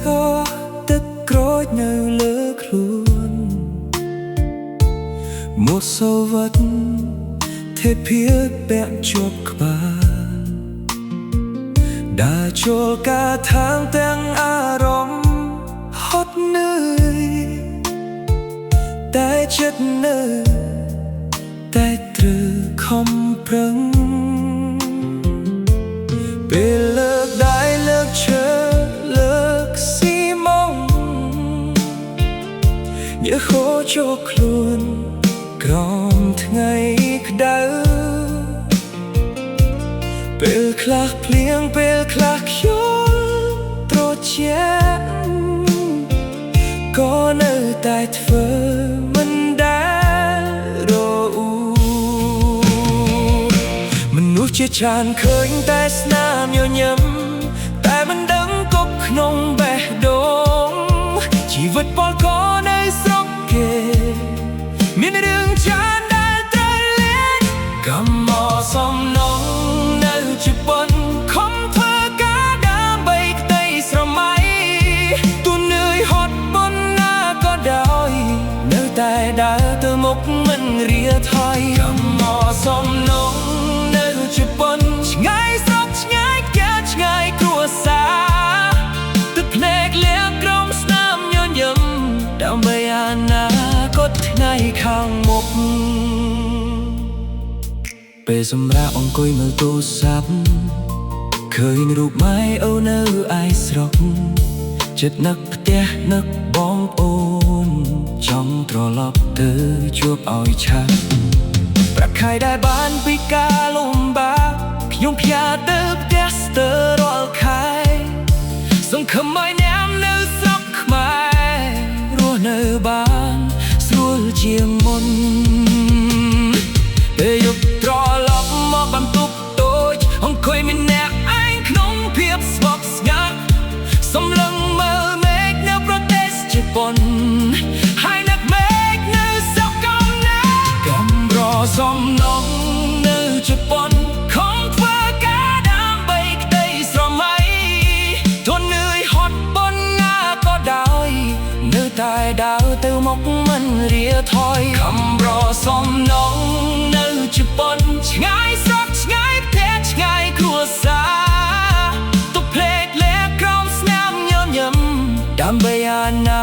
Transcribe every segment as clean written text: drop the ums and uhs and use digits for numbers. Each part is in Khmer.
ទឹកក្រូចនៅលើខ្លួនមួកសុវត្ថិភាពពាក់ជាប់ក្បាលដើរចូលការដ្ឋានទាំងអារម្មណ៍ហត់នឿយតែចិត្តនៅតែត្រូវខំប្រឹង ពេលលើកដៃលើកឈើលើកស៊ីម៉ង់ញើសហូរចូលខ្លួនក្រោមថ្ងៃក្តៅពេលខ្លះភ្លៀងពេលខ្លះខ្យល់ត្រជាក់ក៏នៅតែធ្វើមិនដែលរអ៊ូ មនុស្សជាច្រើនឃើញតែស្នាមញញឹមតែមិនដឹងគុកក្នុងបេះដូងជីវិតពលករនៅស្រុកគេ មានរឿងច្រើនដែលត្រូវលេងកំអសំណងនៅជប៉ុនខំធ្វើការដើម្បីក្តីស្រមៃទូនឿយហត់ប៉ុណ្ណាក៏ដោយនៅតែដើរទៅមុខមិនរាថយកំអសំណងនៅជប៉ុនឆ្ងាយស្រុកឆ្ងាយផ្ទះឆ្ងាយគ្រួសារទឹកភ្នែកលាងក្រោមស្នាមញញឹមដើម្បីអនាគតថ្ងៃខាងមុខ ពេលសម្រាប់អង្គុយមើលទូរស័ព្ទឃើញរូបម៉ែឪនៅឯស្រុកចិត្តនឹកផ្ទះនឹកបងប្អូនចង់ត្រឡប់ទៅជួបឲ្យឆាប់ប្រាក់ខែដែលបានពីការលំបាកខ្ញុំផ្ញើទៅផ្ទះស្ទើររាល់ខែសង្ឃឹមឲ្យអ្នកនៅស្រុកខ្មែររស់នៅបានស្រួលជាងមុន ពេលយប់ត្រឡប់មកបន្ទប់តូចអង្គុយម្នាក់ឯងក្នុងភាពស្ងប់ស្ងាត់សម្លឹងមើលមេឃនៅប្រទេសជប៉ុនហើយនឹកមេឃនៅស្រុកកំណើតកំរសំណងនៅជប៉ុនខំធ្វើការដើម្បីក្តីស្រមៃទោះនឿយហត់ប៉ុណ្ណាក៏ដោយនៅតែដើរទៅមុខមិនរាថយកំរសំណងនៅជប៉ុនឆ្ងាយស្រុកឆ្ងាយផ្ទះឆ្ងាយគ្រួសារទុកភ្លេចលាក្រោមស្នាមញញឹមដើម្បីអនា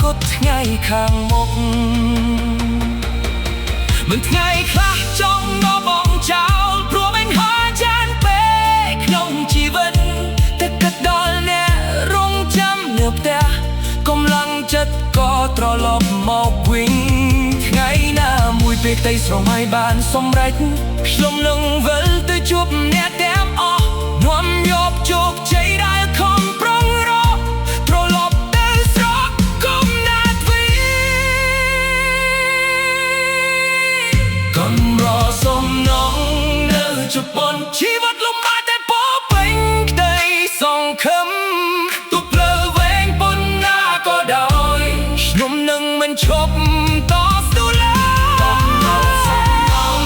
គតថ្ងៃខាងមុខ មិនថ្ងៃខ្លះចង់បបងចោលព្រោះមិនហាចានពេកក្នុងជីវិតតែគិតដល់អ្នករងចាំនៅផ្ទះកម្លាំងចិត្តក៏ត្រឡប់មកវិញថ្ងៃណាមួយពេលក្តីស្រមៃបានសម្រេចខ្ញុំនឹងវិលទៅជួបអ្នកទាំងអស់នាំយកជោគជ័យដែលខំប្រឹងរកត្រឡប់ទៅស្រុកកំណើតវិញ កំរសំណងនៅជប៉ុនជីវិតលំបាកតែពោពេញក្តីសង្ឃឹមទោះផ្លូវវែងប៉ុណ្ណាក៏ដោយខ្ញុំនឹងមិនឈប់តស៊ូឡើយកំរសំណង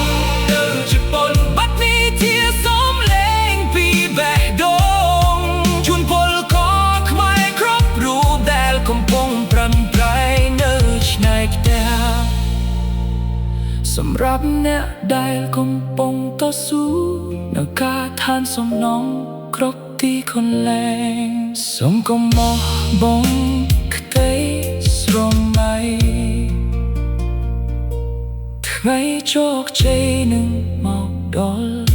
នៅជប៉ុនបាត់នេះជាសំលេងពីបេះដូងជូនពលករខ្មែរគ្រប់រូបដែលកំពុងប្រឹងប្រែងនៅឆ្ងាយផ្ទះ សម្រាប់អ្នកដែលកំពុងតស៊ូនៅការឋានសំណងគ្រប់ទីកន្លែងសូមកុំបោះបង់ក្តីស្រមៃថ្ងៃជោគជ័យនឹងមកដល់។